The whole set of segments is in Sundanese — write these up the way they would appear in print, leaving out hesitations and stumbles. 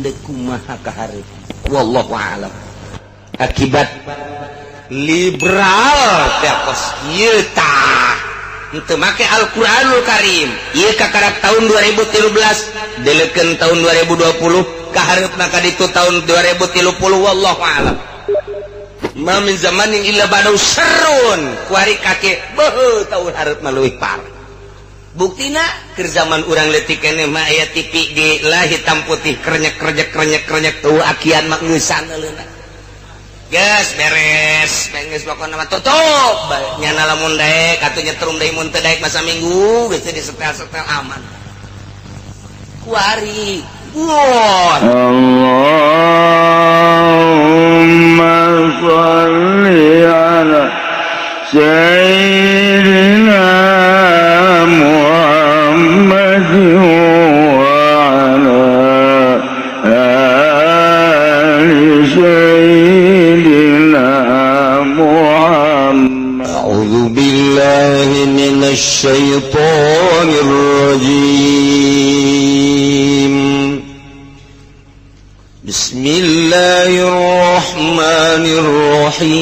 Dek kumaha kaharep, wallahu a'lam. Akibat liberal teh kos kieu tah, henteu make Al-Qur'anul Karim. Ieu kakarak tahun 2013, delekeun tahun 2020, kahareupna ka ditu tahun 2030, wallahu a'lam. Ma min zamanin illa ba'dahu syarrun. Kuari kake beuh, tahun hareup mah leuwih parah. Buktina keur zaman urang leutik keneh mah aya TV di lah hitam putih, krenyek krenyek krenyek krenyek tuh, akian mah ngeusan leuna. Geus beres, geus pokona mah tutup. Nyana lamun daek atuh nyetrum deui, mun teu daek masa minggu geus teu disetel-setel, aman. Kuari wah. اللهم صل على سيدنا محمد وعلى آل سيدنا محمد. أعوذ بالله من الشيطان الرجيم. بسم الله الرحمن الرحيم.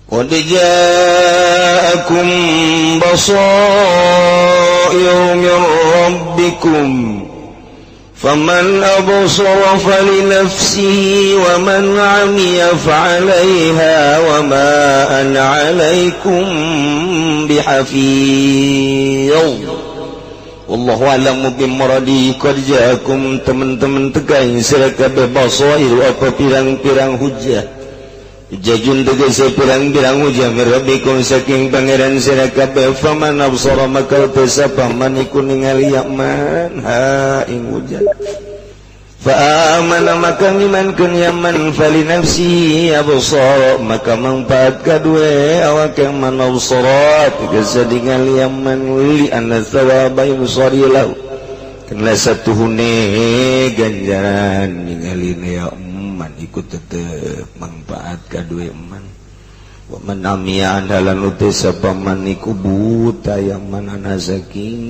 قد جاءكم بصائر من ربكم، فمن أبصر فلنفسه، ومن عمي فعليها، وما أنا عليكم بحفيظ. والله أعلم بمراده. قد جاءكم teman-teman teka ing sira kabeh, basair apa pirang-pirang hujah, hujajun tegese pirang-pirang hujah, min rabbikum saking pangeran sira kabeh. Faman absara maka sapa man iku ningali yaman ha ing hujah, fa amana maka ngimankeun yaman, fali nafsihi absara maka manfaat kadue awak man absara tegese ningali yaman, li anna thawaba yusari lahu kena satuhune ganjaran ningali ya man ikut tetep manfaat kadue man. Wa man amiya andalan uti sapa man iku buta yaman ana saking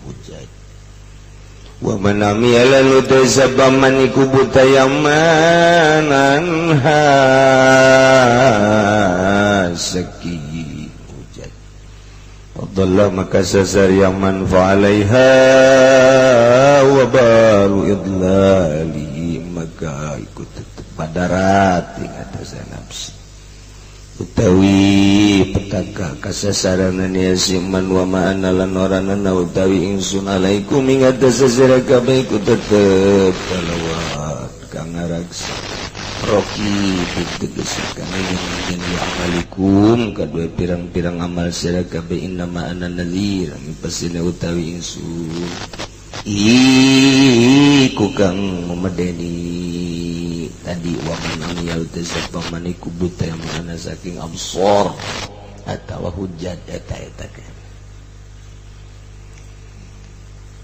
hujat, wa man amiya lan uti sapa man iku buta yaman anha saking hujat, Dhalla maka sasar yaman, fa'alaiha wa baru idlali maka ikut tetep madarat ing atas nafsi utawi petaka kasasaranan ya siman. Wa ma'ana lan oranana utawi ingsun alaikum ing atas sira kabeh iku tetep kalawat kang ngaraksa, roki tegas kana yen amalikum kadua pirang-pirang amal sira kabeh. Innama ana nadhir pasina utawi ingsun iku kang memedeni tadi. Wa man amiya sapa man iku buta yang mana saking absor atawa hujat eta eta kan.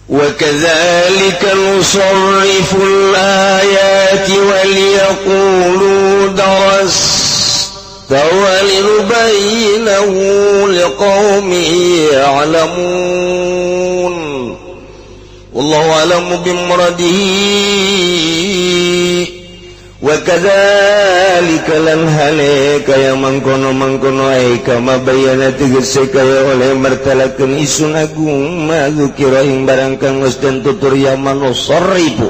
وكذلك نصرف الآيات وليقولوا درست ولنبينه لقوم يعلمون. والله أعلم بمراده. وكذلك lan hale kaya mangkono mangkono, ai kama bayana tegese kaya oleh mertelakeun isun agung, ma dzukira ing barang kang geus den tutur ya manusarrifu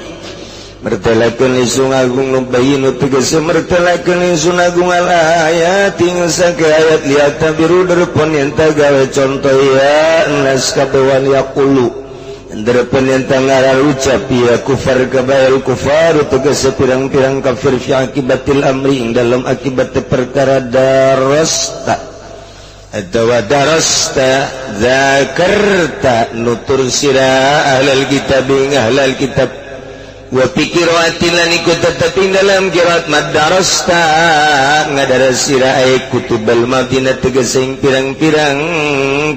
mertelakeun isun agung, nubayinu tegese mertelakeun isun agung, al ayat ing sake ayat, lihat biru derpon yen gawe contoh ya nas kabewan yaqulu Derpen yang tangara ucap ya kufar kabayal kufar tegese pirang-pirang kafir, fi akibatil amri ing dalam akibat perkara, darasta atau darasta zakarta nutur sira ahlal kitab ing ahlal kitab. Wa fi qiraatin lan iku tetep ing dalam qiraat madarasta ngadaras sira, ay kutubal madinah tegese ing pirang-pirang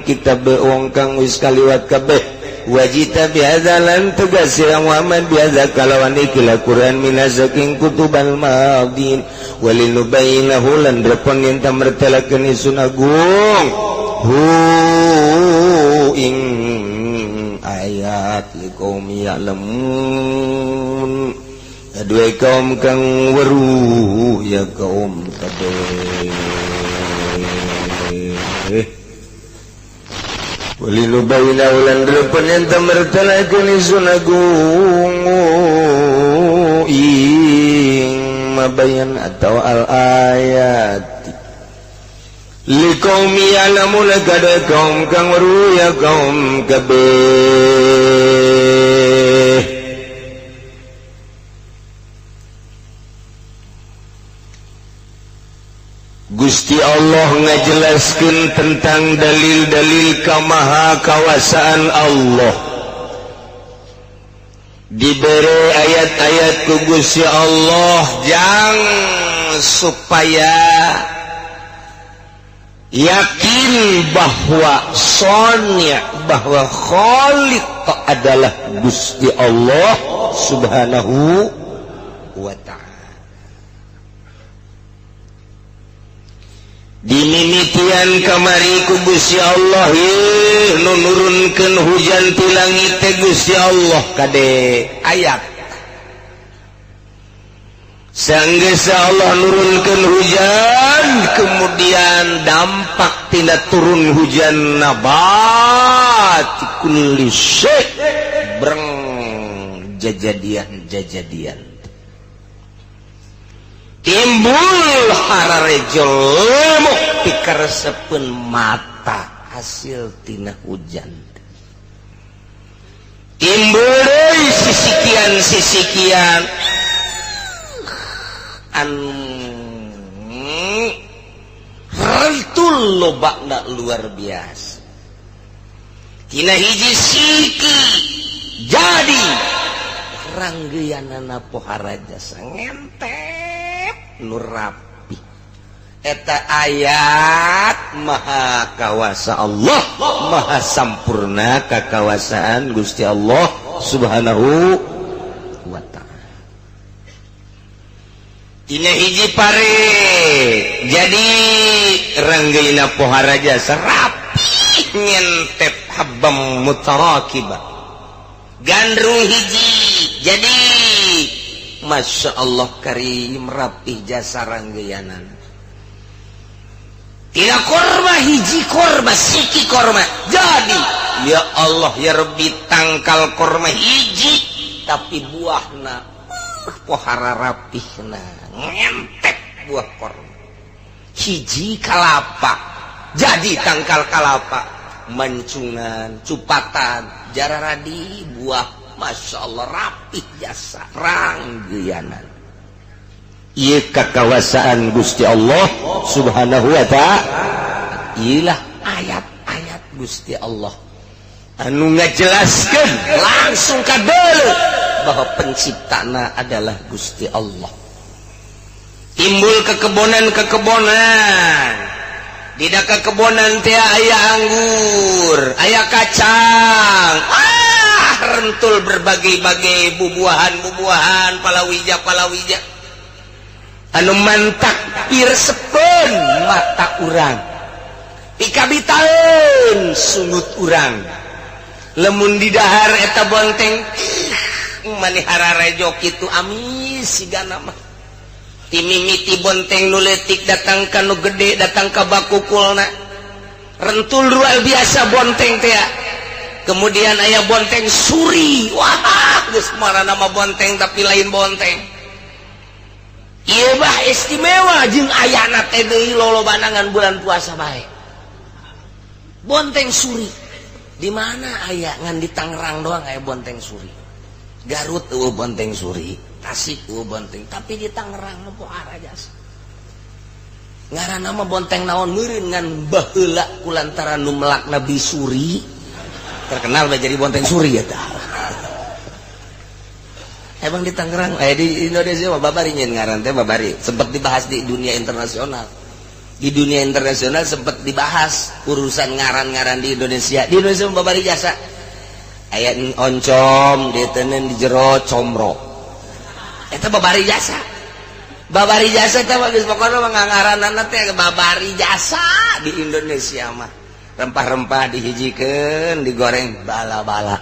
kitab wong kang wis kaliwat kabeh. Wajita bihadza lan tegas ya Muhammad, bihadza kalawan ikilah Quran, minazaking kutubal madin. Walinubayinahu lan repon yen mertelakeun isun agung hu ing ayat liqaum ya'lamun kadue kaum kang weruh ya kaum kabeh. Walinubayina ulan delepan yang tamertalakeun isun agung ing mabayan atau al ayat liqaumi ya'lamuna kada kaum kang weruh ya kaum kabeh. Gusti Allah ngajelaskeun tentang dalil-dalil kamaha kawasaan Allah. Diberi ayat-ayat ku Gusti Allah jang supaya yakin bahwa sonya bahwa Khaliq adalah Gusti Allah Subhanahu wa ta'ala. Dimimitian kamari ku Gusti Allah nu nurunkeun hujan ti langit teh Gusti Allah kade ayat. Sanggeus Allah nurunkeun hujan kemudian dampak tina turun hujan nabat kulli syai' breng jajadian-jajadian timbul hararejo lemuk pikaresepeun mata hasil tina hujan timbul deui sisikian-sisikian anu rentul lobakna luar biasa tina hiji siki jadi ranggeyanana pohara jasa ngentep nu rapi eta ayat maha kawasa Allah maha sampurna kakawasaan Gusti Allah Subhanahu wa ta'ala. Tina hiji pare jadi ranggeuna pohara jasa rapi ngentep habam mutarakiba gandrung hiji jadi Masya Allah karim rapih jasa ranggeyanan. Tidak korma hiji korma siki korma jadi ya Allah ya Rabbi tangkal korma hiji tapi buahna pohara rapihna ngentek buah korma hiji kalapa jadi tangkal kalapa mancungan cupatan jararadi buah Masya Allah rapih jasa ranggeyanan. Ieu kakawasaan Gusti Allah Subhanahu wa ta'ala. Iyalah ayat-ayat Gusti Allah anu ngajelaskeun langsung kadeuleu bahwa penciptana adalah Gusti Allah. Timbul kekebonan-kekebonan di kekebonan teh aya anggur, aya kacang, rentul berbagai-bagai bubuahan-bubuahan palawija-palawija anu mantak pirsepeun mata urang pikabitaeun sungut urang lemun di dahar eta bonteng manihara rejo kitu amis sigana mah timimiti bonteng nu leutik datang ka nu gede datang ka bakukulna rentul luar biasa bonteng teh. Kemudian aya bonteng suri, wah geus nama bonteng tapi lain bonteng. Ieu bah istimewa jeung ayana teh deui lolobanangan bulan puasa bae. Bonteng suri. Di mana aya ngan di Tangerang doang aya bonteng suri. Garut eueuh bonteng suri, Tasik eueuh bonteng, tapi di Tangerang mah pohara jasa. Ngaranna mah bonteng naon meureun ngan baheula kulantaran nu melak Nabi Suri. Terkenal jadi bonteng suri ya tah. Emang di Tangerang, di Indonesia mah babari nyen ngaran teh babari. Sempat dibahas di dunia internasional. Di dunia internasional sempat dibahas urusan ngaran-ngaran di Indonesia. Di Indonesia mah babari jasa. Aya oncom ditenen di jero comro. Eta babari jasa. Babari jasa teh mah geus pokona mah ngaranana teh babari jasa di Indonesia mah. Rempah-rempah dihijikeun, digoreng bala-bala.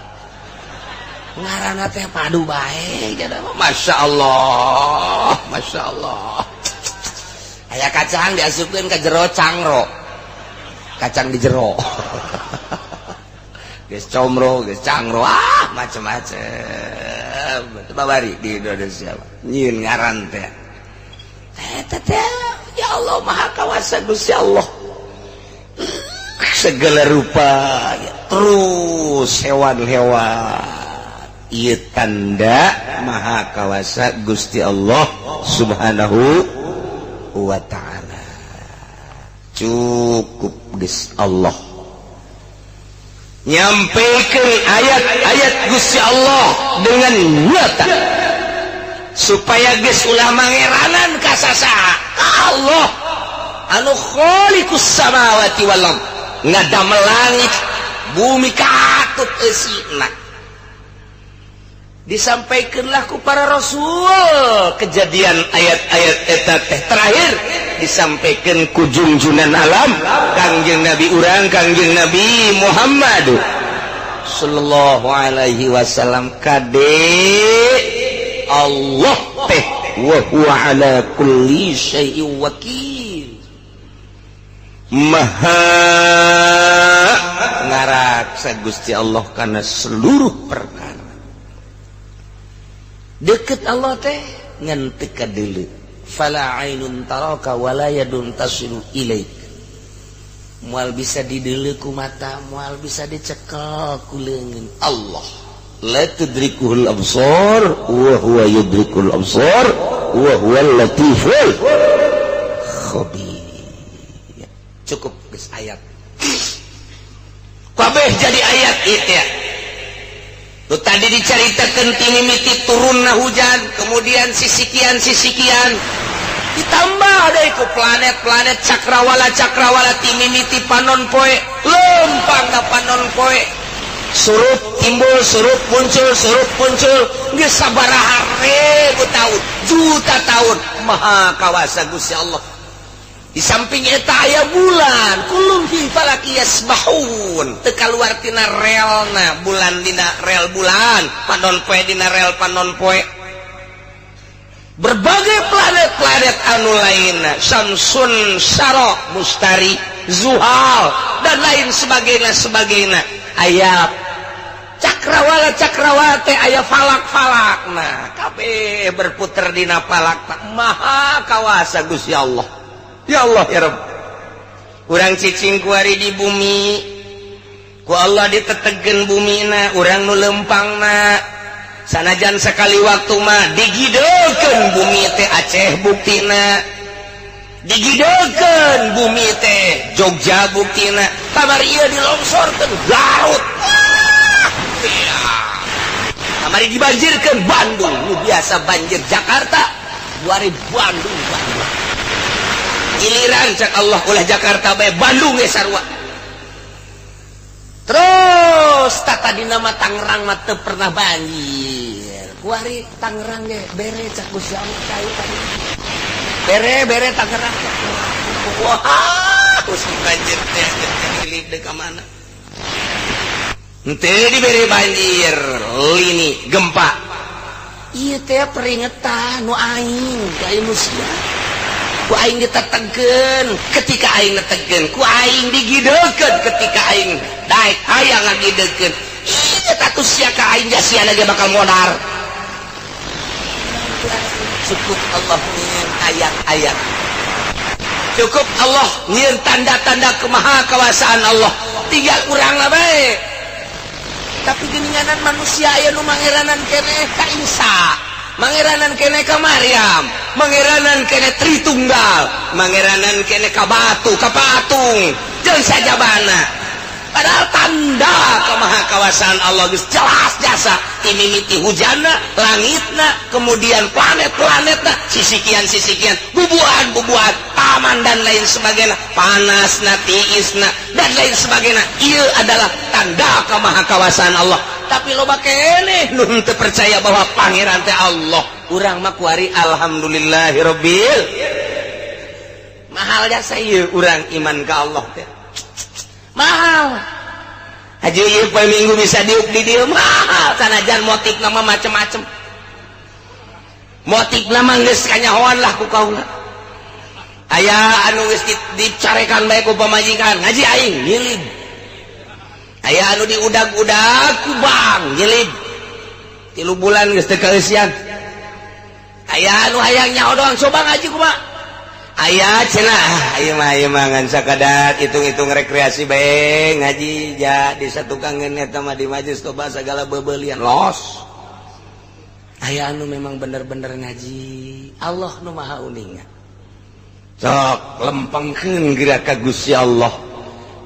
Ngaranna teh padu bae. Masya Allah, Masya Allah. Aya kacang diasupkeun ke jero cangro. Kacang di jero. Geus comro, geus cangro, ah macem-macem. Babari di Indonesia. Nyieun ngaran teh. Eta teh ya Allah, Maha Kawasa Gusti Allah. Segala rupa ya, terus hewan-hewan ieu tanda Maha Kawasa Gusti Allah Subhanahu wa Ta'ala. Cukup geus Allah nyampaikan ayat-ayat Gusti Allah dengan nyata supaya geus ulah mangeranan ka sasaha, ka Allah anu khaliqus samawati wal ard, ngadamel langit bumi katut eusina. Disampaikanlah ku para rasul kejadian ayat-ayat eta teh, terakhir disampaikan ku junjunan alam, Kangjeng Nabi urang, Kangjeng Nabi Muhammad sallallahu alaihi wasallam. Kade Allah teh wa huwa ala kulli syai'in wakil, maha ngaraksa Gusti Allah karena seluruh perkara. Deket Allah teh ngan teu kadeuleu. Fala ainun taraka wala yadun tasilu ilaik. Moal bisa dideuleu ku mata, moal bisa dicekel ku leungeun. Allah la tudrikuhul absar wa huwa yudrikul absar wa huwal latiful khabir. Cukup geus, ayat kabeh jadi ayat itu ya. Lu tadi diceritakan timimiti turunna hujan, kemudian sisikian sisikian, ditambah deh ku planet-planet, cakrawala cakrawala, timimiti panon poe lempang ka panon poe, surup timbul, surup muncul, surup muncul, geus sabaraha ribu tahun, juta tahun. Maha kawasa Gusti Allah. Di samping eta aya bulan, kullun fi falaki yasbahun, teu kaluar tina relna. Bulan dina rel bulan, panon poe dina rel panon poe, berbagai planet-planet anu lainna, Samsun, Syaro, Mustari, Zuhal, dan lain sebagainya sebagainya. Aya cakrawala cakrawala teh, aya falak-falak. Nah, kabeh berputar dina falak. Maha kawasa Gusti Allah. Ya Allah, ya Rabb. Urang cicing kuari di bumi, ku Allah ditetegen bumina, urang nu lempangna. Sanajan sekali waktu mah digidekeun bumi teh, Aceh buktina, digidekeun bumi teh Jogja buktina, kamari ieu dilongsorkeun Garut. Ah, iya. Kamari dibanjirkeun Bandung, nu biasa banjir Jakarta, kuari Bandung. Bandung giliran cek Allah ulah Jakarta bae, Bandung ge sarua. Terus tata di nama Tangerang mah teu pernah banjir, kuari Tangerang ge bere cek Gusti Allah kai tadi bere bere Tangerang. Wah, terus banjir teh teh deui ka mana? Henteu dibere banjir, lini gempa. Ieu teh peringatan nu aing ka manusia. Ku aing ditetegeun ketika aing netegeun, ku aing digidekeun ketika aing daek hayang ngagidekeun. Ieu tatu sia ka aing sia lagi bakal modar. Cukup Allah nyieun ayat-ayat, cukup Allah nyieun tanda-tanda kemahakawasaan Allah, tinggal urang lah bae. Tapi geninganan manusia aya nu mangeranan keneh ka Isa, mangeranan kene ka Maryam, mangeranan kene Tritunggal, mangeranan kene ka batu, ka patung jeung sajabana. Padahal tanda kemahakawasaan Allah geus jelas jasa, timimiti hujanna, langitna, kemudian planet-planetna, sisikian sisikian, bubuhan-bubuhan, taman, dan lain sebagainya, panasna, tiisna, dan lain sebagainya. Ieu adalah tanda kemahakawasaan Allah. Tapi loba keneh nu teu percaya bahwa pangeran teh Allah. Urang mah kuari alhamdulillahirabbil mahal jasa ieu urang iman ka Allah teh. Mahal. Haji ieu poe Minggu bisa diuk di dieu, mahal. Sanajan motif nama macem-macem. Motif nama geus kanyahoan lah ku kaula. Aya anu geus dicarekan bae ku pamajikan, ngaji aing nyilib. Aya anu diudag-udag ku bank, nyilib. 3 bulan geus teu kaeusian. Aya anu hayang nyaho doang, coba ngaji kumaha. Aya cenah, ieu mah, ieu mah ngan sakadar hitung-hitung rekreasi bae ngaji ja di satukangeun eta mah di majelis toba segala bebelian los. Aya anu memang bener-bener ngaji, Allah nu maha uninga. Sok lempengkeun geura ka Gusti Allah.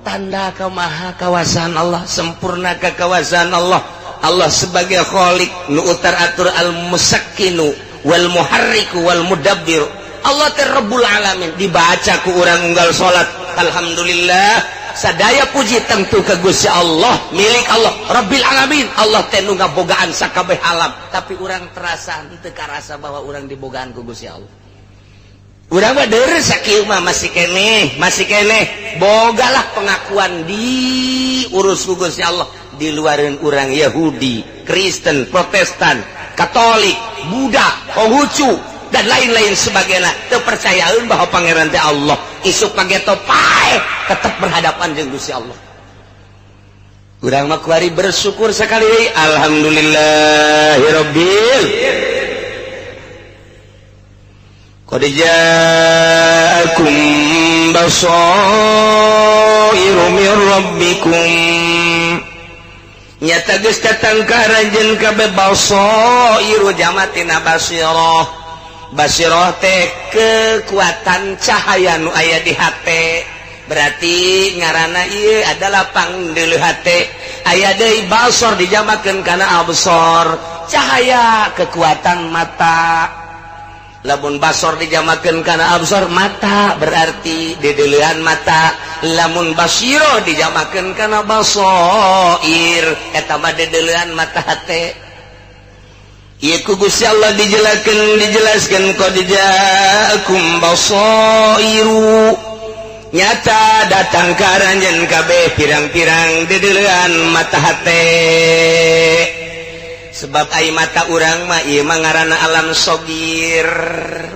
Tanda kamaha kawasan Allah, sempurna kekawasan Allah. Allah sebagai khalik nu utar atur, al musakkinu wal muharriku wal mudabbir. Allah teh Rabbul Alamin, dibaca ku urang unggal salat, alhamdulillah, sadaya puji tentu ke Gusti Allah, milik Allah Rabbil Alamin. Allah teh nu ngabogaan sakabeh alam, tapi urang terasa henteu karasa bahwa urang dibogaan ku Gusti Allah. Urang mah deres sakieu mah masih keneh, masih keneh bogalah pengakuan diurus ku Gusti Allah. Di luareun urang Yahudi, Kristen, Protestan, Katolik, Buddha, Konghucu, dan lain-lain sebagainya terpercayaan bahwa Pangeran teh Allah. Isuk pageto paeh tetap berhadapan jeung Gusti Allah. Urang mah kuari bersyukur sekali, alhamdulillahirabbil. Qad ja'akum basairu min rabbikum, nyata geus datang ka aranjeun kabeh. Basairu jamatina basirah. Basirah teh kekuatan cahaya nu aya di hate, berarti ngaranna ieu adalah pangdeuleu hate. Aya deui basor dijamakeun kana absor, cahaya kekuatan mata. Lamun basor dijamakeun kana absor, mata, berarti dedeleuan mata. Lamun basiro dijamakeun kana basoir, eta mah dedeleuan mata hate. Ieu ku Gusti Allah dijelaskeun, dijelaskeun, qad ja'akum basairu, nyata datang ka aranjeun kabeh pirang-pirang dedeleuan mata hate. Sebab ai mata urang mah ieu mah ngaranna alam sogir.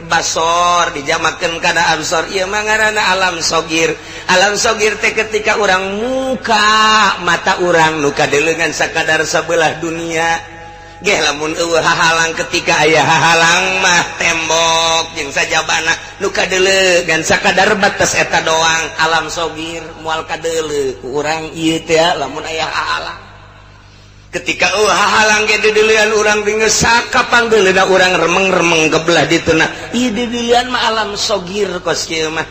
Basor dijamakeun kana absor, ieu mah ngaranna alam sogir. Alam sogir teh ketika urang muka mata urang nu kadeuleuan sakadar sabelah dunia geh, lamun eueuh hahalang. Ketika aya hahalang mah, tembok jeung sajabana, nu kadeuleu gan sakadar batas eta doang, alam sogir, moal kadeuleu ku urang ieu teh lamun aya hahalang. Ketika hahalang ge dideulean urang geus sakapangdeuleuna urang remeng-remeng ke belah dituna, ieu dideulean mah alam sogir kos kieu mah.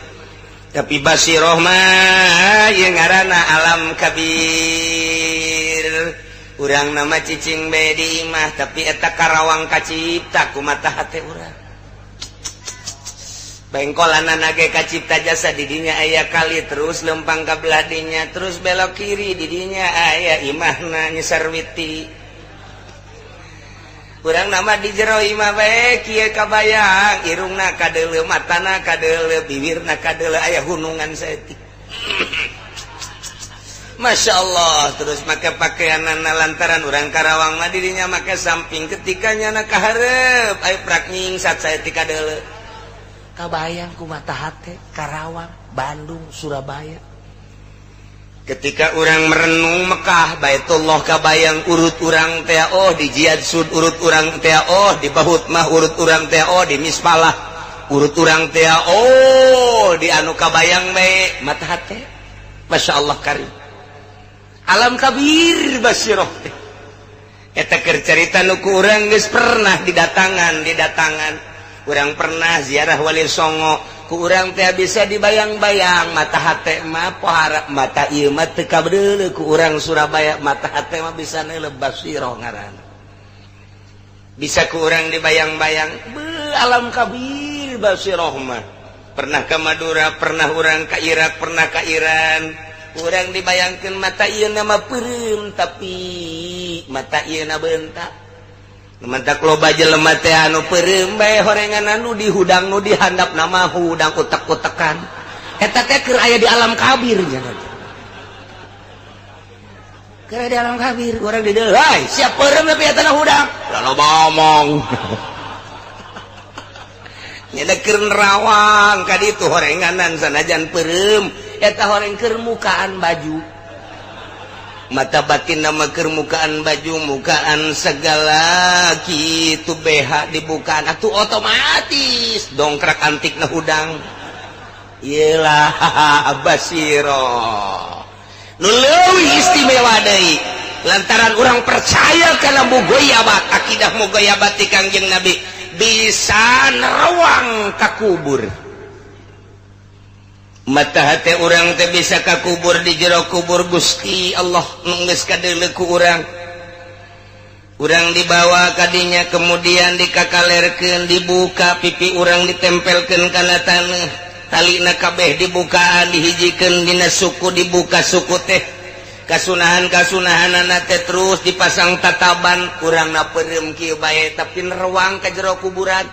Tapi basiroh mah ieu ngaranna alam kabir. Urang nama cicing bae di imah, tapi eta Karawang kacipta ku mata hate urang. Bengkolanana ge kacipta jasa. Didinya aya kali, terus lempang ka belah dinya, terus belok kiri, didinya aya imahna Nyi Sarwiti. Urang nama di jero imah bae kieu kabayang, irungna kadeuleu, matana kadeuleu, bibirna kadeuleu, aya gunungan saeutik. Masya Allah. Terus make pakaian, lantaran urang Karawang mah dirinya make samping, ketika nyana kaharep ayo prak nyingsat saya tika deuleu, kabayang ku mata hate Karawang, Bandung, Surabaya. Ketika urang merenung Mekah, Baitullah kabayang urut urang teh, oh di Jihad Sud urut urang teh, oh di Bahut mah urut urang teh, oh di Mispalah urut urang teh, oh di anu kabayang bae mata hate. Masya Allah karim, alam kabir basiroh teh. Eta keur carita nu ku urang geus pernah didatangan, didatangan. Urang pernah ziarah Wali Songo, ku urang teh bisa dibayang-bayang mata hate mah. Pohara mata ieu mah teu kabedeuleu ku urang Surabaya, mata hate mah bisa neuleuh, basiroh ngaranna. Bisa ku urang dibayang-bayang be alam kabir basiroh mah. Pernah ke Madura, pernah urang ke Irak, pernah ke Iran. Urang dibayangkan mata ieu nama peureum, tapi mata ieu na bentak. Mantak loba jelema teh anu peureum bae horengan anu dihudang, nu dihandap nama hudang utek-utekan. Eta teh keur aya di alam kabir nya. Kira di alam kabir urang di dieu, "Hai, siap peureum tapi eta hudang." Lalu ngomong. Nyada keur nerawang ka ditu horenganan sanajan peureum eta horeng keur mukaan baju. Mata batin nama keur mukaan baju, mukaan segala kitu BH dibukaan atuh otomatis dongkrak antik na hudang. Iyalah basiro. Nu leuwih istimewa deui lantaran orang percaya kana mugoyabat, akidah mugoyabat ti Kangjeng Nabi bisa nerawang ka kubur. Mata hati urang teh bisa ka kubur, di jero kubur Gusti Allah nu geus kadeuleu ku urang. Urang dibawa kadinya, kemudian dikakalerkeun, dibuka pipi urang, ditempelkeun kana taneuh, talina kabeh dibukaan, dihijikeun dina suku, dibuka suku teh kasunahan kasunahanana teh, terus dipasang tataban. Urang na peureum kieu bae tapi nerawang ka jero kuburan.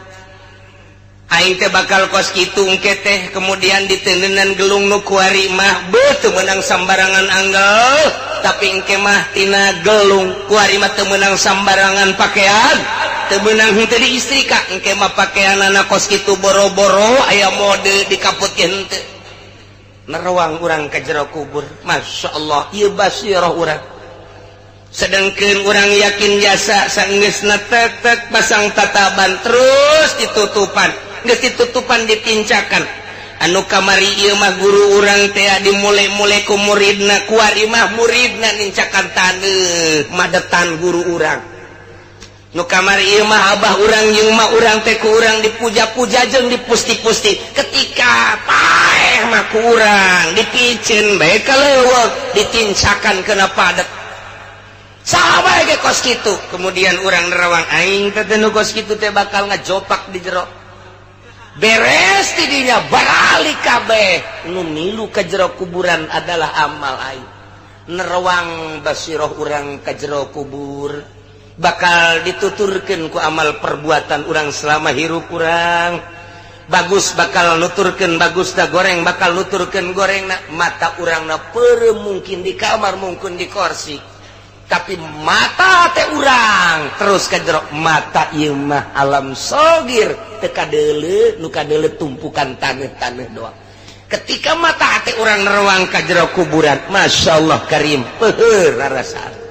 Aing teh bakal kos kitu engke teh. Kemudian ditendenan gelung nu kuari mah beuh teu meunang sambarangan anggel, tapi engke mah tina gelung kuari mah teu meunang sambarangan pakaian, teu meunang henteu diistrika. Engke mah pakaianana kos kitu, boro-boro aya mode dikaputkeun henteu. Nerawang urang ka jero kubur, Masya Allah, ieu basirah urang. Sedangkan urang yakin jasa sanggeusna tek tek pasang tataban, terus ditutupan, geus ditutupan dipincakan. Anu kamari ieu mah guru urang teh dimulai-mulai ku muridna, kuari mah muridna nincakan taneuh madetan guru urang. Nu kamari ieu mah abah urang jeung mah urang teh ku urang dipuja-puja jeung dipusti-pusti, ketika paeh mah ku urang dipiceun bae ka leuweung, ditincakan kena padet. Saha bae ge kos kitu. Kemudian urang nerawang, aing teh nu kos kitu teh bakal ngajopak di jero. Beres tidinya baralik kabeh nu milu ka jero kuburan adalah amal aing. Nerawang basiroh urang ka jero kubur bakal dituturkeun ku amal perbuatan urang selama hirup urang. Bagus bakal nuturkeun bagus da, goreng bakal nuturkeun goreng na. Mata urang na peureum, mungkin di kamar, mungkin di kursi, tapi mata teh urang terus ka jero. Mata ieu mah alam sogir, teu kadeuleu, nu kadeuleu tumpukan taneuh-taneuh doang. Ketika mata hati urang nerawang ka jero kuburan, Masya Allah karim, peuheur rarasaan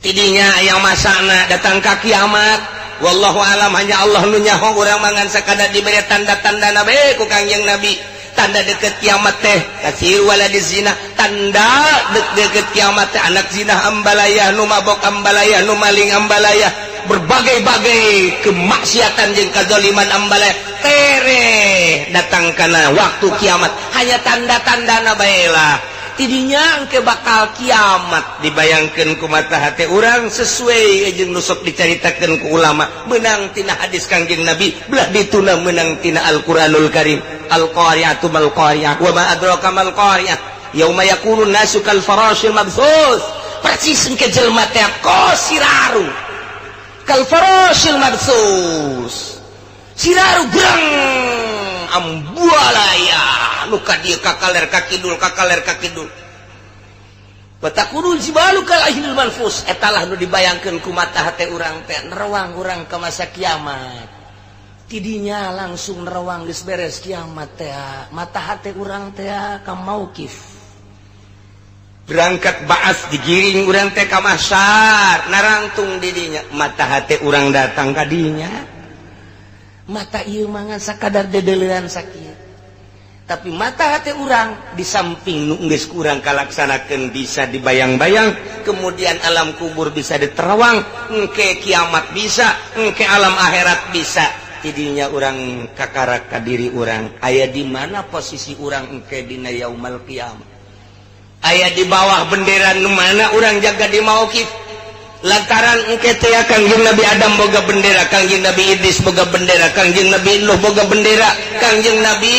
tidinya yang masana datang ka kiamat. Wallahu alam, hanya Allah nu nyaho. Urang mangan sakadar diberi tanda-tanda nabi ku Kangjeng Nabi. Tanda deket kiamat teh kasir wala di zina, tanda deket kiamat teh anak zina ambalaya, nu mabok ambalaya, nu maling ambalaya, berbagai-bagai kemaksiatan jeung kazaliman ambalaya tere datang kana waktu kiamat. Hanya tanda-tanda na bae lah. Tidinya engke bakal kiamat dibayangkan ku mata hati urang sesuai jeung nu sok dicaritakeun ku ulama, menang tina hadis Kangjeng Nabi, belah dituna menang tina Al-Qur'anul Karim. Al-qari'atu mal qari'ah, wa ma adraka mal qari'ah, yauma yakunun nasu kal farashil mabthus. Persis engke jelema teh kos siraru, kal farashil mabthus, siraru grang ambualaya nu ka dieu ka kaler ka kidul, ka kaler ka kidul. Watakunul jibalu kal ihnil manfus. Etalah nu dibayangkeun ku mata hate urang teh. Nerawang urang ke masa kiamat, tidinya langsung nerawang geus beres kiamat teh, mata hate urang teh ka mauqif, berangkat baas, digiring urang teh ka mahsyar, narangtung didinya mata hate urang datang ka dinya. Mata ieu mangan sakadar dedelean sakieu, tapi mata hati urang di samping nu geus kurang kalaksanakeun bisa dibayang-bayang. Kemudian alam kubur bisa diterawang, engke kiamat bisa, engke alam akhirat bisa. Tidinya urang kakarak ka diri urang aya di mana posisi urang engke dina yaumal kiamat, aya di bawah bendera nu mana urang jaga di mauqif. Lantaran engke teh Kangjeng Nabi Adam boga bendera, Kangjeng Nabi Idris boga bendera, Kangjeng Nabi Nuh boga bendera, Kangjeng Nabi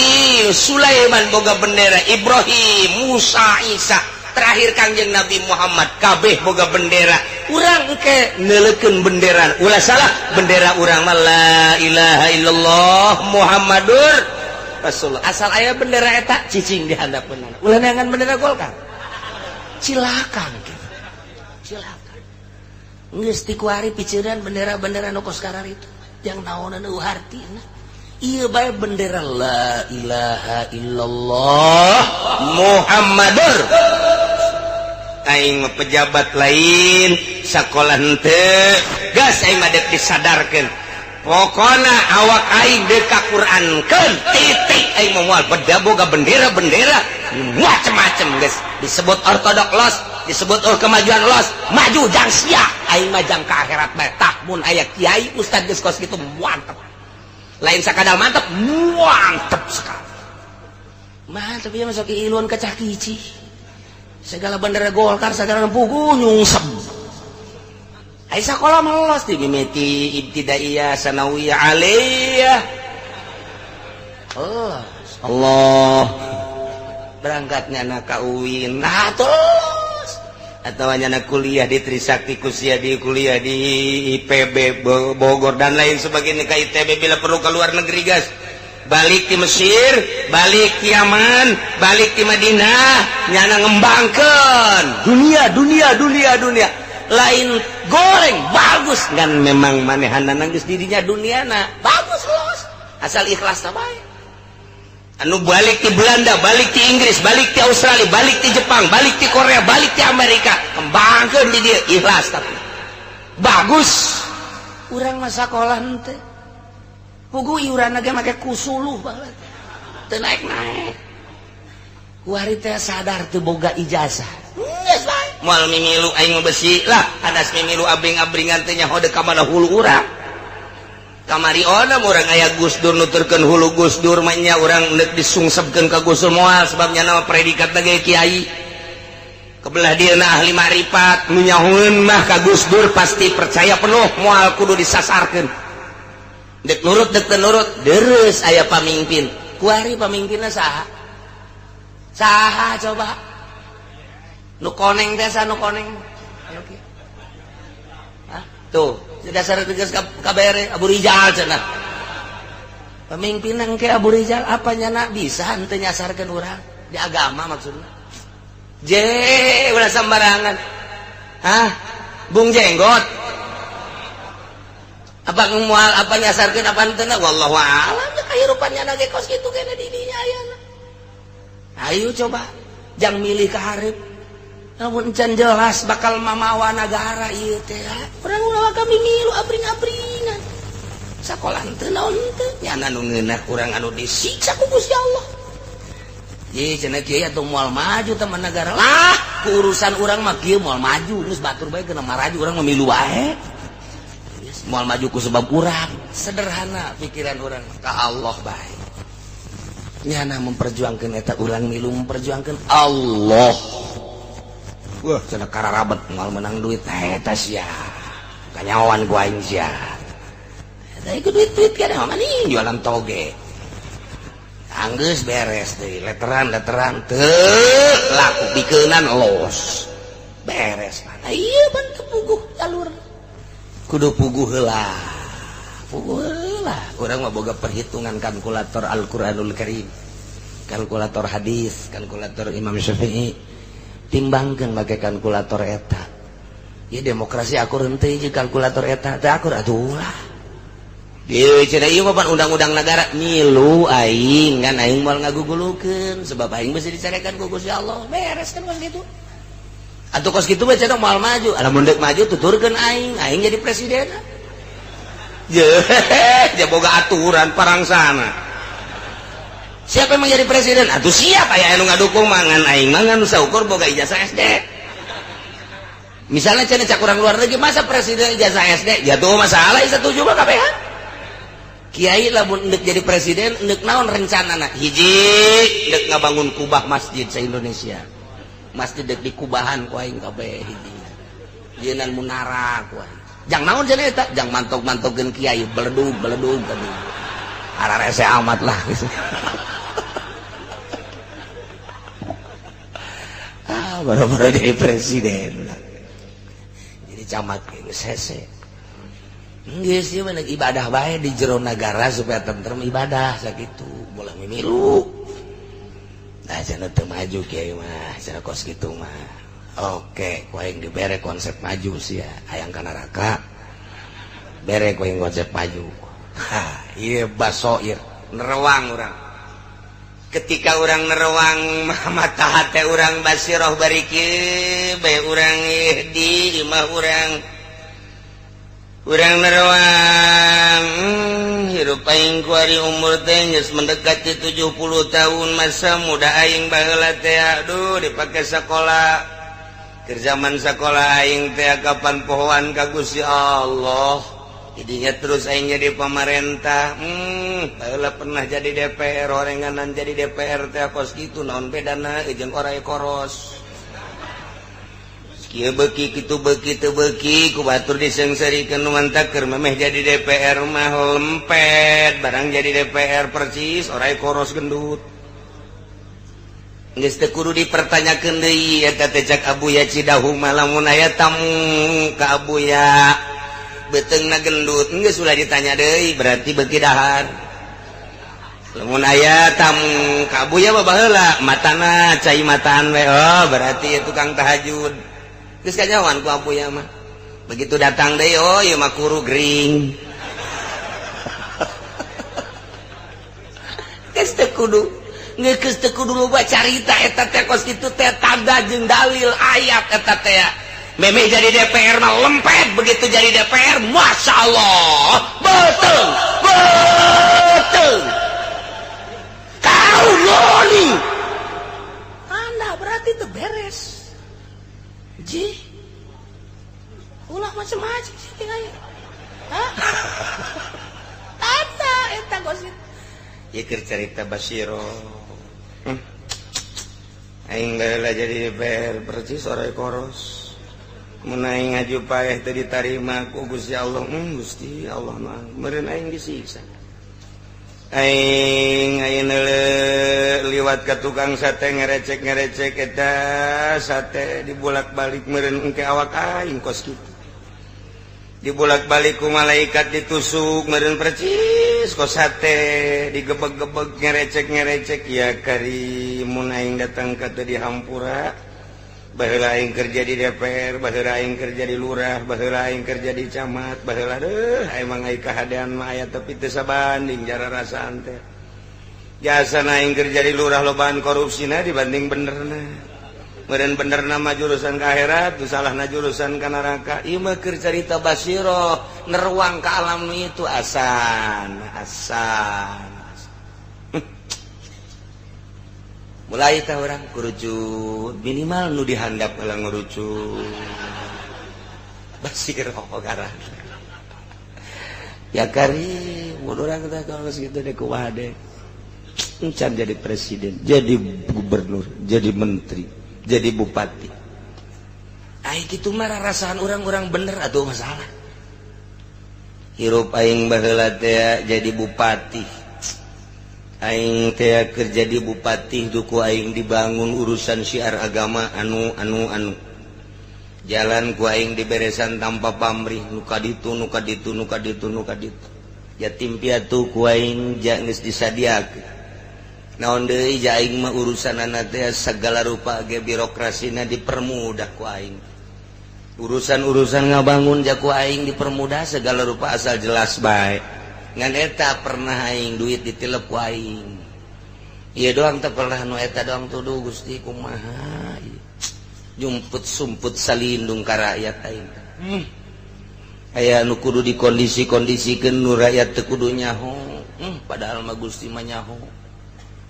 Sulaiman boga bendera, Ibrahim, Musa, Isa, terakhir Kangjeng Nabi Muhammad, kabeh boga bendera. Urang engke neuleukeun bendera, ulah salah. Bendera urang mah la ilaha illallah Muhammadur Rasulullah. Asal aya bendera eta, cicing di handapeun. Ulah neangan bendera Golkar. Cilaka gitu. Cilaka. Geus ti kuari piceran bendera-bendera nu kos itu. Yang naonan eueuh hartina. Ieu bae bendera la ilaha illallah Muhammadur. Aing mah pejabat lain, sakola henteu, gas aing mah dek disadarkeun. Pokona awak aing dek ka Qur'ankeun, titik aing mah moal beda boga bendera-bendera macem-macem geus disebut ortodok los, disebut oh kemajuan los, maju jang sia, aing mah jang ka akhirat bae. Tah mun aya kiai ustad geus kos kitu mantep. Lain sakadar mantep, mantep sekali. Mantep ya masuk iluan kacah kici. Segala bendera Golkar segala pugu nyungsep. Ai sakola mah los di mimiti ibtidaiyah, sanawiyah, aliyah. Allah, Allah. Berangkatnya anak ka UIN, nah terus atau hanya kuliah di Trisakti Kusia, di kuliah di IPB Bogor dan lain sebagainya, ke ITB, bila perlu ke luar negeri gas. Balik di Mesir, balik di Yaman, balik di Madinah, nyana ngembangkan dunia, dunia, dunia, dunia. Lain goreng bagus kan memang manehana geus dirinya duniana bagus los asal ikhlas bae. Anu balik di Belanda, balik di Inggris, balik di Australia, balik di Jepang, balik di Korea, balik di Amerika, kembangkan di dia ikhlas tapi bagus. Urang mah sakola henteu pugu iuran ge make kusuluh banget teu naik-naik. Kuari teh sadar teu boga ijazah. Geus bae moal mimilu aing mah besi lah hadas mimilu abring-abringan teh nyaho deuk ka mana hulu urang. Kamari ona urang aya Gus Dur nuturkeun hulu Gus Dur mah nya urang deuk disungsepkeun ka Gus Dur moal sebab nya nama predikat ge kiai. Kebelah dia na ahli makrifat nu nyahoeun mah ka Gus Dur pasti percaya penuh moal kudu disasarkeun. Dek nurut dek teu nurut deres aya pamimpin. Kuari pamimpinna saha? Saha coba? Nu koneng teh saha nu koneng? Anu kieu. Hah? Tuh, dasar tegas kabere Abu Rijal cenah. Pemimpin engke Abu Rijal apa nyana bisa henteu nyasarkeun urang di agama maksudna. Je, ulah sembarangan. Hah? Bung Jenggot. Apa mual apa nyasarkeun apa henteu wallahu a'lam kahirupan nyana ge kos kitu kene di dinya ayana. Ayo coba jang milih ka hareup. Namun encan jelas bakal mamawa nagara ieu teh. Urang ulah kami milu abring-abringan. Sakola henteu naon henteu nyana nu ngeunah urang anu disiksa ku Gusti Allah. Ye cenah kieu atuh moal maju teman negara lah ku urusan urang mah kieu moal maju geus batur bae kena maraju urang mah milu bae. Moal maju ku sebab urang sederhana pikiran urang ka Allah bae. Nyana memperjuangkan eta urang milu memperjuangkan Allah. Wah cenah kararabet moal menang duit eta sia. Kanyawan ku aing sia. Eta ikut duit-duit kana mah maning jualan toge. Anggeus beres deui letteran-letteran teu laku pikeunan los. Beres mana ieu ban teu puguh jalur. Kudu puguh heula. Puguh heula. Urang mah boga perhitungan kalkulator Al-Qur'anul Karim. Kalkulator hadis, kalkulator Imam Syafi'i. Timbangkeun make kalkulator eta. Ya demokrasi akur henteu jeung kalkulator eta teu akur atuh ulah. Ieu cenah ieu mah pan undang-undang negara milu aing kan aing moal ngagugulukeun sebab aing beusi dicarekan ku Gusti Allah. Beres kan kos kitu. Atuh kos kitu mah cenah moal maju. Lamun deuk maju tuturkeun aing, aing jadi presiden. Je, dia boga aturan parangsana. Siapa yang menjadi presiden? Atuh siap aya anu ngadukung mangan aing mah ngan saukur boga ijazah SD. Misalnya cenah cak urang luar negeri masa presiden ijazah SD? Ya tuh masalah setuju mah kabeh. Kiai lamun endek jadi presiden endek naon rencanana? Hiji endek ngabangun kubah masjid se Indonesia. Masjid dek di kubahan ku aing kabeh hiji. Jieunnan munara ku aing. Jang naon cenah eta? Jang mantok-mantogkeun kiai beledug beledug tadi. Ararese amat lah. Ah, baru-baru jadi presiden. Jadi camat geus hese. Geus ieu mah ibadah bae di jero nagara supaya tentrem ibadah sakitu bolah mimilu. Nah cenah teu maju kiai mah, cenah kos kitu mah. Oke, ku aing dibere konsep maju sia, hayang ka neraka. Bere ku aing konsep maju. Ha, ieu basoir, nerewang urang. Ketika urang nerewang mata hate urang basiroh bari kieu bae urang di imah urang. Urang nerewang hirup aing kuari umur teh geus mendekati 70 tahun masa muda aing baheula teh aduh dipake sekolah. Keur zaman sekolah aing teh kapan pohoan ka Gusti Allah. Jadinya terus aing jadi pemerintah. Baheula pernah jadi DPR, orenganan jadi DPR teh kos kitu naon bedana jeung oray koros. Kieu beuki kitu beuki teu beuki ku batur diseungseurikeun nu mantak keur memeh jadi DPR mah lempet, barang jadi DPR persis oray koros gendut. Geus teu kudu dipertanyakeun deui eta teh cak Abuya Cidahu mah lamun aya tamu ka Abuya beuteungna gendut geus ulah ditanya deui berarti beuki dahar. Lamun aya tamu ka Abuya mah baheula matana cai mataan we, oh berarti ieu tukang tahajud. Geus kanyawan ku Abuya mah. Begitu datang deui oh ieu mah kuru gering. Geus teu kudu ngeukes teu kudu loba carita eta teh kos kitu teh tanda jeung dalil ayat eta teh. Memeh jadi DPR mah lempet, begitu jadi DPR Masya Allah betul betul kau loli anda berarti itu beres ji ulah macam-macam sih tinggal. Hah? Tanda eta kos kitu ieu keur carita Basiro. Aing baheula jadi DPR persis oray koros. Mun aing ngaju paeh teu ditarima ku Gusti Allah, Gusti Allah mah meureun aing disiksa. Aing ayeuna liwat ka tukang sate ngerecek-ngerecek eta sate dibolak-balik meureun engke awak aing kos kitu. Dibolak-balik ku malaikat ditusuk meureun percis kos sate digebeg-gebeg ngerecek-ngerecek ya kari mun aing datang ka teu dihampura. Baheula aing kerja di DPR, baheula aing kerja di lurah, baheula aing kerja di camat, baheula deuh emang aing kahadean mah aya tapi teu sabanding jara rasaan teh. Jasana aing kerja di lurah lobaan korupsina dibanding benerna. Meureun benerna mah jurusan ka akhirat, tu salahna jurusan ka neraka. Ieu mah keur carita basiroh, neruang ka alam itu asan, asan. Mulai tah orang kerucut minimal nu dihandap heula ngerucut basiroh ngaran ya kari mun urang teh kalau geus kitu deh kumaha deh encan jadi presiden, jadi gubernur, jadi menteri, jadi bupati. Ai kitu mah rarasaan urang-urang bener atuh masalah. Hirup aing baheula teh jadi bupati. Aing teh kerja di bupati duku aing dibangun urusan syiar agama anu anu anu jalan ku aing diberesan tanpa pamrih nu ka ditu nu ka ditu nu ka ditu nu ka ditu yatim piatu ku aing ja geus disadiakeun naon deui ja aing mah urusanana teh segala rupa ge birokrasina dipermudah ku aing urusan-urusan ngabangun ja ku aing dipermudah segala rupa asal jelas bae. Ngan eta pernah aing duit ditilep ku aing. Ieu doang teh pernah nu eta doang tuduh Gusti kumaha. Jumput sumput salindung ka rakyat aing. Aya nu kudu dikondisi-kondisikeun nu rakyat teu kudu nyaho. Padahal mah Gusti mah nyaho.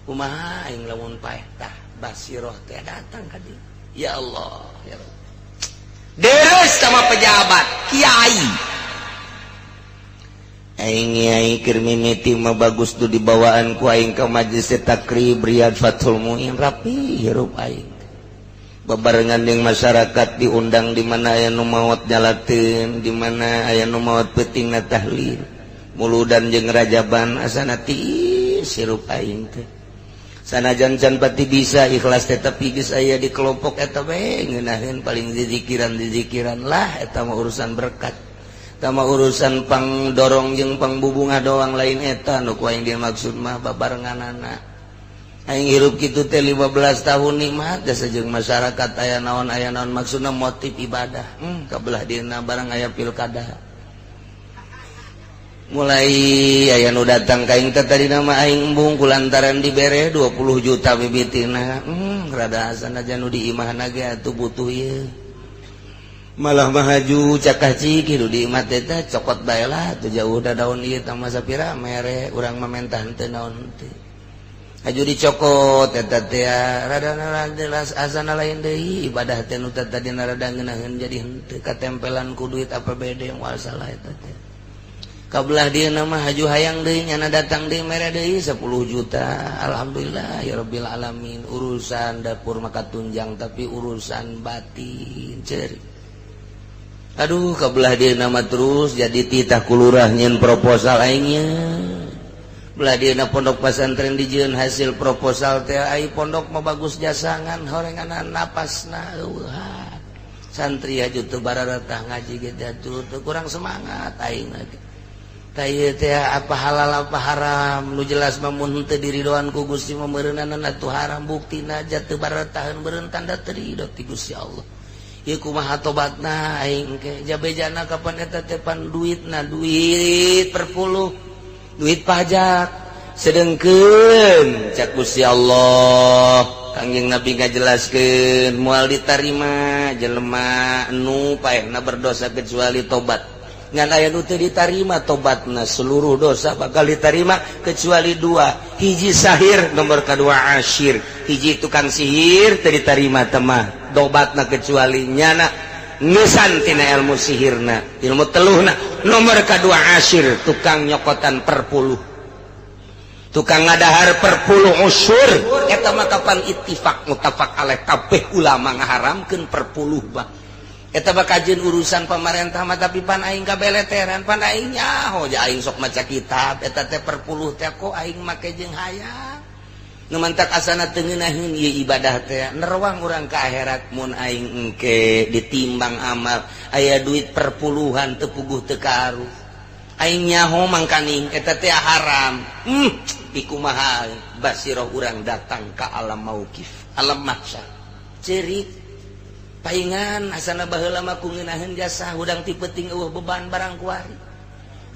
Kumaha aing lamun paeh tah basiroh teh datang ka dieu. Ya Allah, ya Rabb. Deres sama pejabat, kiai. Aing aing keur mimiti mah bagus tuh dibawaan ku aing ka majelis takrib Riyad Fathul Muin rapi hirup aing. Babarengan jeung masyarakat diundang di mana aya nu maot nyalateun, di mana aya nu maot peutingna tahlil. Muludan jeung rajaban asana tiis hirup aing teh. Sanajan can pati bisa ikhlas teh tapi geus aya di kelompok eta we ngeunaheun paling zizikiran-zizikiran lah eta mah urusan berkat. Tama urusan pang dorong jeung pang bubunga doang lain eta nu ku aing dimaksud mah babarenganana. Aing hirup kitu teh 15 tahun nikmat jasa jeung masyarakat, aya naon, aya naon, maksudna motif ibadah. Kabelah dina barang aya pilkada mulai aya nu datang ka aing teh. Tadi nama aing embung kulantaran dibere 20 juta bibitina. Rada asana nu di imahna ge atuh butuh ieu, malah mahaju cakah cik hidup di imah teh cokot bae lah teu jauh da daun ieu tah sapira mere urang mah mentah teu naon teh. Haju dicokot eta teh, rada jelas asana lain deui ibadah teh. Nu tadi rada ngeunaheun jadi henteu, katempelan ku duit APBD. Moal salah eta teh. Kabelah dia nama haju hayang deui, nyana datang deui, mere deui 10 juta. Alhamdulillah ya rabbil alamin. Urusan dapur maka tunjang, tapi urusan batin ceri. Aduh, kabelah dia nama terus jadi titah ku lurah nyieun proposal aingnya. Belah dieuna pondok pesantren dijieun hasil proposal teh. Ai pondok mah bagus jasangan horengan napasna eueuh, santri aju teu bararatah ngaji ge atuh teu kurang semangat aing lagi. Tah ieu teh apa halal apa haram? Nu jelas mah mun teu diridoan ku Gusti mah meureunana atuh haram. Buktina aja teu barataheun, meureun tanda teu ridho ti Gusti Allah. Ieu kumaha tobatna aing ke jabejana kapan eta teh? Pan duitna duit perpuluh, duit pajak. Sedengkeun cak Gusti Allah, Kangjeng Nabi ngajelaskeun moal ditarima jelema nu paehna berdosa kecuali tobat. Ngan aya nu teu ditarima tobatna. Seluruh dosa bakal ditarima kecuali dua: hiji sahir, nomor kedua asyir. Hiji tukang sihir, teu ditarima temah tobatna kecuali nyana ngesan tina ilmu sihirna, ilmu teluhna. Nomor kedua asyir, tukang nyokotan perpuluh, tukang ngadahar perpuluh, usur. Eta mah kapan ittifaq muttafaq alaih, kabeh ulama ngaharamkeun perpuluh. Bah, eta mah kajeun urusan pamarentah mah, tapi pan aing kabeleteran, pan aing nyaho ja aing sok maca kitab eta teh perpuluh teh. Kok aing make jeung hayang nu mantak asana teu ngeunaheun ieu ibadah teh, nerawang urang ka akhirat mun aing engke ditimbang amal aya duit perpuluhan teu puguh teu karuh. Aing nyaho mangkaning eta teh haram. Pikumaha basiroh urang datang ka alam mauqif, alam mahsyar, cerik paingan asana baheula mah ku ngeunaheun jasa hudang ti peuting eueuh beban barang kuari.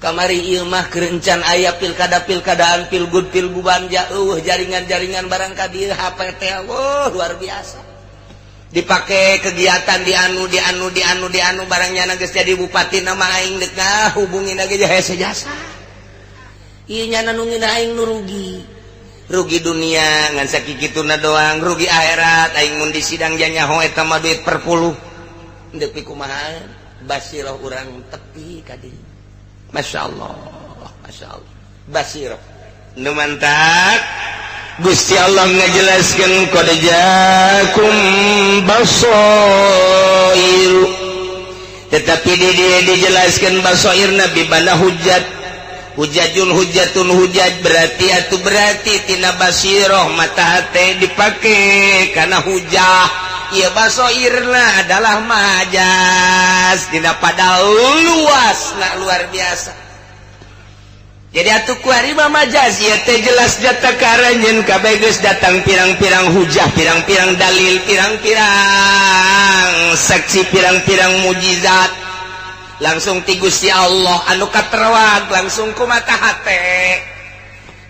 Kamari ieu mah kerencan aya pilkada pilkadaan, pilgub pilguban ja eueuh jaringan-jaringan barang ka dieu. HP teh, wah, luar biasa dipakai kegiatan di anu, di anu, di anu, di anu. Barangnya geus jadi bupati nama aing dek hubungin lagi hese jasa. Ieu nyana nu ngeunah aing nu rugi, rugi dunia ngan sakikituna doang, rugi akhirat aing mun di sidang nyaho eta mah duit perpuluh. Deuk kumaha basiroh urang tepi ka dieu? Masya Allah, Masya Allah, basiroh nu mantak Gusti Allah ngajelaskeun qad jaakum basoir, tetapi di dia dijelaskan basoir nabi mana hujat hujajun hujatun hujat, berarti atau berarti tina basiroh mata hati dipake karena hujah. Iya, basoirna adalah majas tina pada luas nah luar biasa. Jadi atuh kuari mah majaz ieu teh jelas data karanyeun kabeh geus datang pirang-pirang hujah, pirang-pirang dalil, pirang-pirang saksi, pirang-pirang mujizat langsung ti Gusti Allah anu katerawag langsung ku mata hate.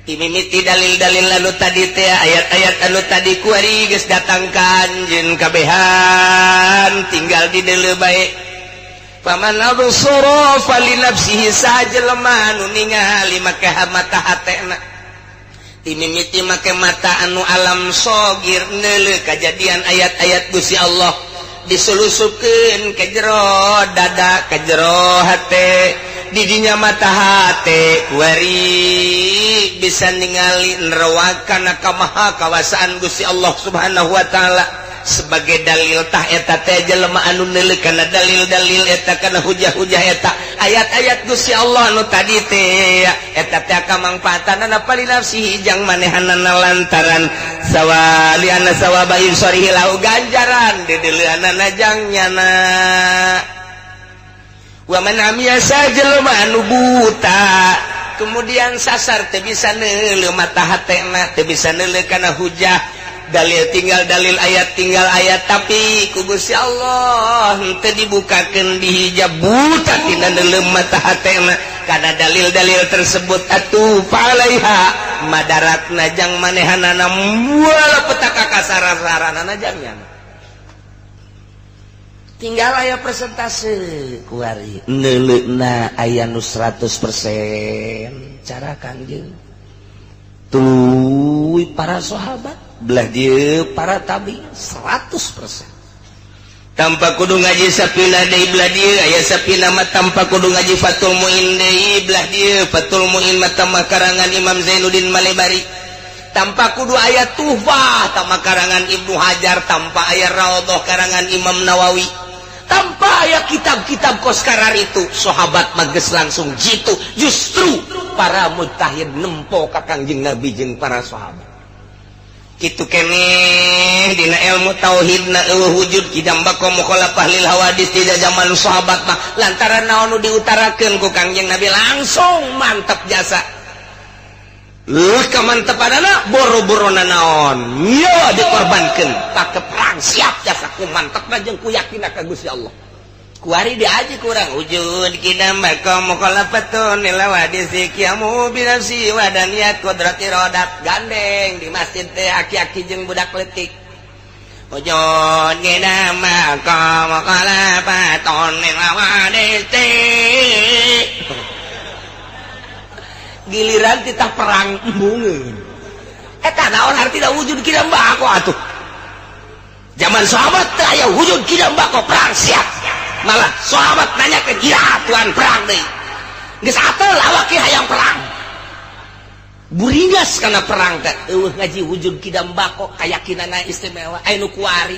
Timimiti dalil-dalil anu tadi teh, ayat-ayat anu tadi kuari geus datang kanjeun kabehan, tinggal di deuleu bae. Faman absara fali nafsihi, sajelema anu ningali make mata hatena, timimiti make mata anu alam sogir neuleuh kajadian ayat-ayat Gusti Allah diselusupkeun ke jero dada, ke jero hate, didinya mata hate kuari bisa ningali nerawakana kamaha kawasaan Gusti Allah Subhanahu wa taala sebagai dalil. Tah, eta teh jelema anu neuleuh kana dalil-dalil eta, kana hujah-hujah eta, ayat-ayat Gusti Allah anu tadi teh, eta teh kamangfaatanana fali nafsihi jang manehanana, lantaran sawali anna sawaba ibsarihi lahu, ganjaran dideuleuanana jang nyana. Wa man amiya, sajelema anu buta. Kemudian sasar, teu bisa neuleu mata hatena, teu bisa neuleu kana hujah, dalil tinggal dalil, ayat tinggal ayat, tapi ku Gusti Allah teu dibukakeun, dihijab, buta tina neuleu mata hatena karena dalil-dalil tersebut. Atuh fa'alaiha madaratna jang manehanana, moal petaka kasara-saranana jangnya. Tinggal aya persentase kuari neuleuna, aya nu 100% cara Kangjeng, tuluy para sahabat, belah dieu para tabi 100% tanpa kudu ngaji Sapina deui. Belah dieu aya Sapina mah tanpa kudu ngaji Fathul Muin deui. Belah dieu Fathul Muin mah tambah karangan Imam Zainuddin Malebari, tanpa kudu aya Tuhfah tambah karangan Ibnu Hajar, tanpa aya Raudhah karangan Imam Nawawi, tanpa aya kitab-kitab koskarar itu, sahabat mah geus langsung jitu. Justru para mujtahid nempo ka Kangjeng Nabi jeung para sahabat. Kitu keneh dina ilmu tauhid na, euweuh wujud qidam baqa mukhalafah lil hawadis tidak zaman sahabat mah, lantaran naon nu diutarakeun ku Kangjeng Nabi langsung mantap jasa. Leuh kamantepanana, boro-boro naon yo dikorbankeun pake perang siap jasa ku mantepna jeung ku yakinna ka Gusti Allah. Kuari diaji kurang wujud qidam baqa mukhalafatun lil hawadis qiyamu bi nafsi wa daniyat qudrati rodat. Gandeng di masjid teh aki-aki jeung budak leutik, wujud qidam baqa mukhalafatun lil hawadis. Giliran kita perang, embungeun. Eta naon artina wujud qidam baqa atuh? Zaman sahabat teh aya wujud qidam baqa, perang siap. Malah sahabat nanya ke dia, "Tuan, perang deui?" Geus atel awak hayang perang, buringas karena perang teh. Euweuh ngaji wujud qidam baqa, kayakinanna istimewa. Anu kuari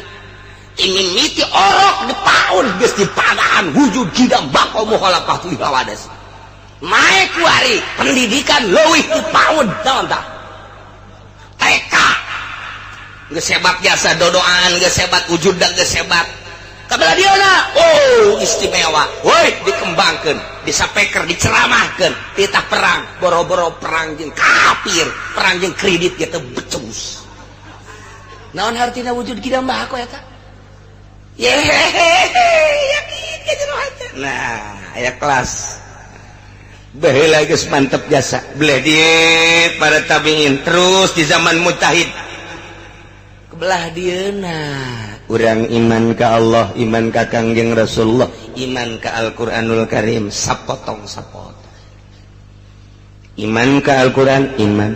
mimiti orok di paun geus dipadaan wujud qidam baqa mukhalafah lil hawadis. Naik kuari pendidikan leuwih di paun, naon tah, TK geus hebat jasa, dodoan geus hebat, wujud geus hebat. Kabelah dieuna, oh, istimewa woi, dikembangkeun, disapeker, diceramahkeun titah perang. Boro-boro perang jeung kafir, perang jeung kredit gitu becus. Naon hartina wujud qidam baqa eta? Yehehehe, yakin ka jero hate. Nah, aya kelas baheula geus mantep jasa. Belah di para tabiin, terus di zaman mujtahid. Kebelah dieuna urang iman ka Allah, iman ka Kangjeng Rasulullah, iman ka Al-Qur'anul Karim, sapotong sapotong. Iman ka Al-Qur'an, iman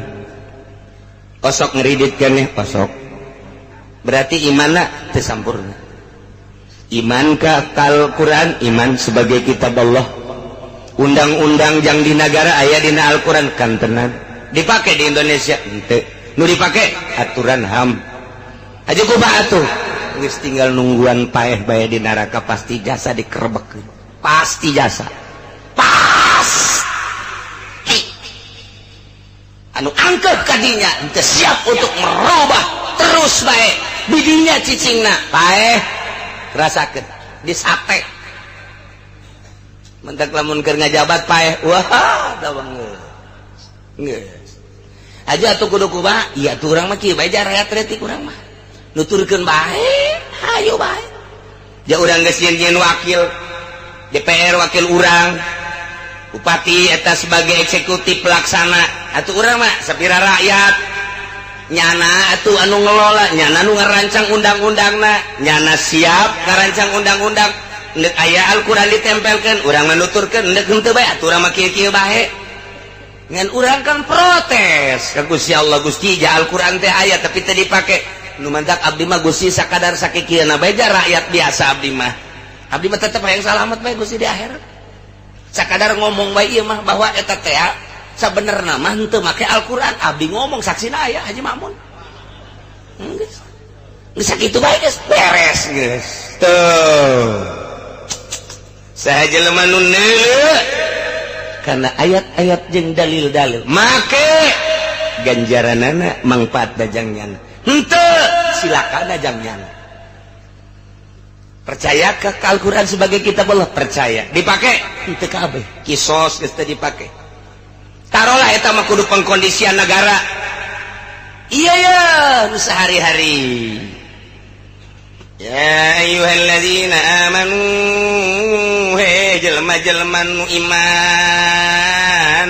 osok ngeridit keneh osok, berarti imanna teu sampurna. Iman ka Al-Qur'an, iman sebagai kitab Allah, undang-undang yang di negara aya dina Al-Qur'an kan tenan dipakai di Indonesia henteu. Nu dipake aturan HAM aja. Kumaha atuh? Geus tinggal nungguan paeh bae di neraka, pasti jasa dikerebekkeun, pasti jasa, pasti. Anu angkeuh kadinya henteu siap untuk merubah, terus bae bidinya cicingna, paeh rasakeun disate. Mentak lamun keur ngajabat paeh, wah, da banget geus aja atuh. Kudu kumaha? Iya tuh, urang mah kieu bae, rakyat retik urang mah nuturkeun bae, hayu bae. Ja urang geus nyieun wakil DPR, wakil urang bupati eta sebagai eksekutif pelaksana. Atuh urang mah sapira rakyat, nyana atuh anu ngelola, nyana anu ngarancang undang-undangna, nyana siap ngarancang undang-undang. Ndek aya Al-Qur'an ditempelkeun, urang mah nuturkeun, ndek henteu bae atuh urang mah kieu-kieu bae. Ngan urang kan protes ka Gusti Allah, "Gusti, ja Al-Qur'an teh aya tapi teu dipake." Nu mantak abdi mah, Gusti, sakadar sakikieuna bae, ja rakyat biasa abdi mah. Abdi mah tetep hayang salamet bae, Gusti, di akhirat. Sakadar ngomong bae ieu mah bahwa eta teh sabenerna mah henteu make Al-Qur'an. Abdi ngomong, saksina aya Haji Mamun. Geus. Geus sakitu bae, geus beres geus. Tuh. Saha jelema nu neuleu karena ayat-ayat jeung dalil-dalil, make ganjaranana mangfaat dajangnya, henteu silakan dajangnya. Percaya ke Al-Quran sebagai kitab Allah? Percaya. Dipakai? Henteu kabeh. Kisos geus teu dipake. Eta mah kudu pengkondisian negara. Iya ya, nu sehari-hari. Ya ayyuhalladzina amanu, he jelema-jelema nu iman,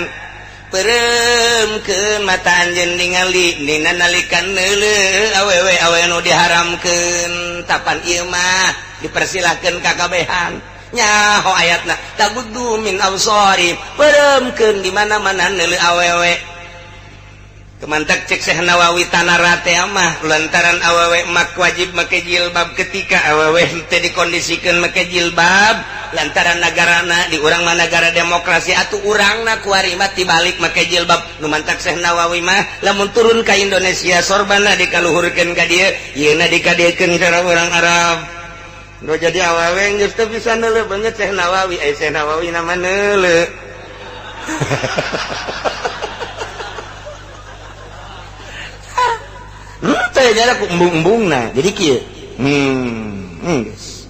peureumkeun mata anjeun ningali dina nalikan neuleuh awewe awewe nu diharamkeun. Tapan ieu mah dipersilahkeun kakabehan. Nyaho ayatna, taghuddu min absari, peureumkeun di mana-mana neuleuh awewe. Kemantak cek Syekh Nawawi tanara teh mah lantaran awewe mak wajib make jilbab, ketika awewe teh dikondisikan make jilbab lantaran negarana di urang mah negara demokrasi, atuh urangna kuari mah tibalik make jilbab. Nu mantak Syekh Nawawi mah lamun turun ka Indonesia sorbana dikaluhurkeun ka dieu, yeuna dikadiekeun cara urang Arab. Nu jadi awewe geus teu bisa neuleuh beungeut Syekh Nawawi, eh Syekh Nawawi nama neuleuh. Embung-embung. Jadi kieu. Geus.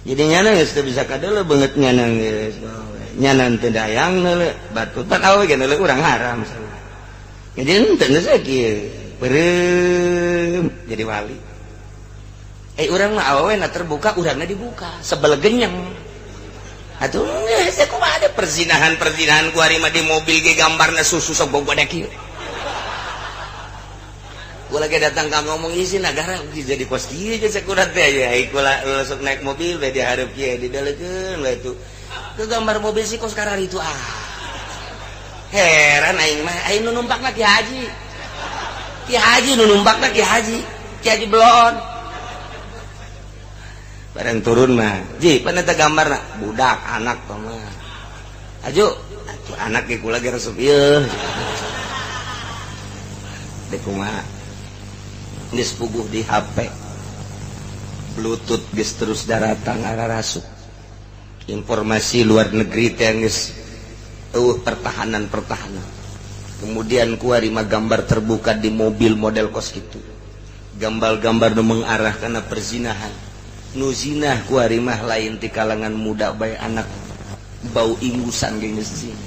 Jadi nyana geus teu bisa kadeuleuh beungeut nyana geus. Nyana teu dayang neuleuh, batu pan awewe ge neuleuh urang haram. Jadi henteu geus kieu. Beureum jadi wali. Eh urang mah awewe na terbuka, urangna dibuka, sebel genyeng. Atuh geus kumaha ada perzinahan-perzinahan ku ari mah di mobil ge gambarna susu sok bogodek kieu. Gue lagi datang kamu ngomong isi negara jadi kos kieu geus sakurat teh ya kula langsung naik mobil we dihareup kieu didelekeun we tuh ke gambar mobil si kos karar itu. Ah, heran aing mah, aing nu numpakna Ki Haji, Ki Haji nu numpakna Ki Haji, Ki Haji belon bareng turun mah ji pan eta gambarna budak anak tah mah aju atuh anak ge kula ge resep ieu dek kumaha. Geus puguh di HP Bluetooth geus terus daratang ararasuk informasi luar negeri teh geus eueuh pertahanan-pertahanan. Kemudian kuari mah gambar terbuka di mobil model kos kitu, gambar-gambar nu mengarah kana perzinahan. Nu zinah kuari mah lain ti kalangan muda bae, anak bau ingusan ge geus zina,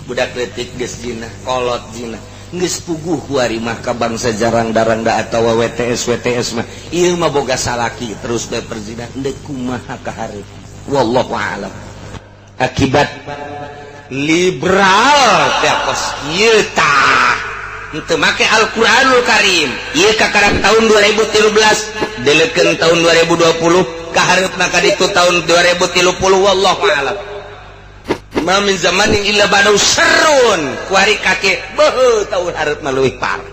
budak leutik geus zina, kolot zina. Geus puguh kuari mah ka bangsa jarang darangda atawa WTS WTS mah ieu mah boga salaki terus bae perzinahan. Deuk kumaha kaharep, wallahu alam. Akibat liberal teh kos kieu tah, henteu make Al-Qur'anul Karim. Ieu kakarak tahun 2013, delekeun tahun 2020, kahareupna ka ditu tahun 2030, wallahu alam. Ma min zamanin illa ba'dahu syarrun. Kuari kake beuh tahun hareup mah leuwih parah.